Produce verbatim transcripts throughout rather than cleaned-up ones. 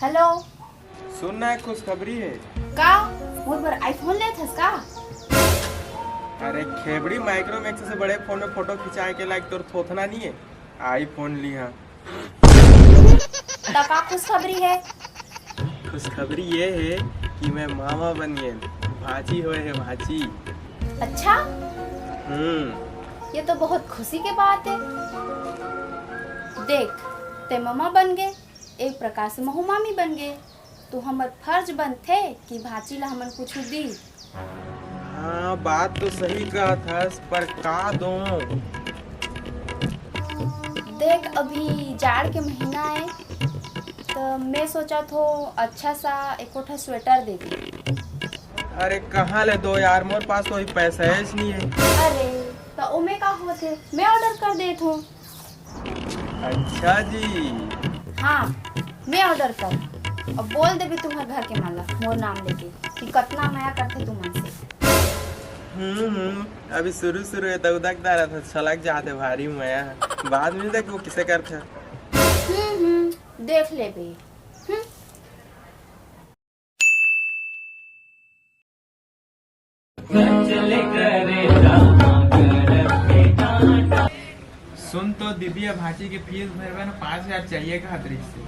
Hello. सुन ना, एक खुशखबरी हे। का? मोर बर iPhone लेत हस का? अरे खेबड़ी, Micromax से बड़े फोन में फोटो खिंचाए के लायक तोर थोथना नहीं है, iPhone लिहा। त का खुशखबरी हे? खुशखबरी ये हे कि मैं मामा बन गेन, भांची होए हे, भांची। अच्छा, हम्म। ये तो बहुत खुशी के बात हे। देख, ते मामा बन गे, एक प्रकार से महू मामी बन गे। तो हमर फर्ज बनथे कि भांची ला हमन कुछ दी। हाँ, बात तो सही कहत हस, पर का दो? देख, अभी जाड़ के महीना हे, तो मैं सोचत हो अच्छा सा एको ठा स्वेटर दे दे। अरे कहाँ ले दो यार, मोर पास तो अभी पैसा ही नहीं है। अरे, तो ओमे का होथे, मैं ऑर्डर कर देत हूँ। अच्छा जी। हाँ, मैं ऑर्डर कर। अब बोल देबे तुम्हर घर के मन ला मोर नाम लेके कि कतना मया करथे तुमन से। हम्म हम्म। अभी शुरू शुरू हे, दगदग दारा था, छलक जाते भारी मया। बाद में देख वो किसे करथे। हम्म हम्म, देख लेबे। हम्म। सुन तो, दीदी अब भांची के फीस भरबे ना, पाँच हजार चाहिए कहत रहिस हे।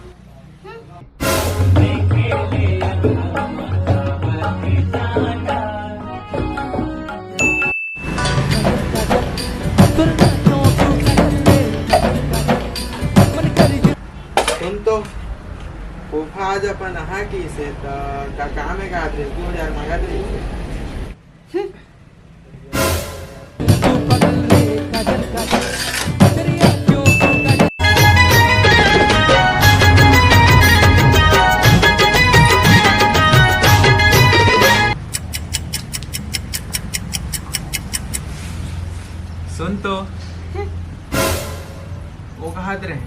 सुन तो, फूफा आज अपन अहा किसे त का काम हे कहत रहिस, दू हजार मांगत रहिस। सुन तो, वो कहत रहे,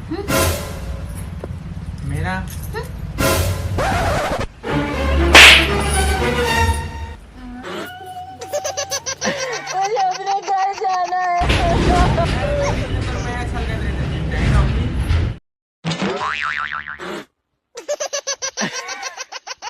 मेरा मुझे अपने घर जाना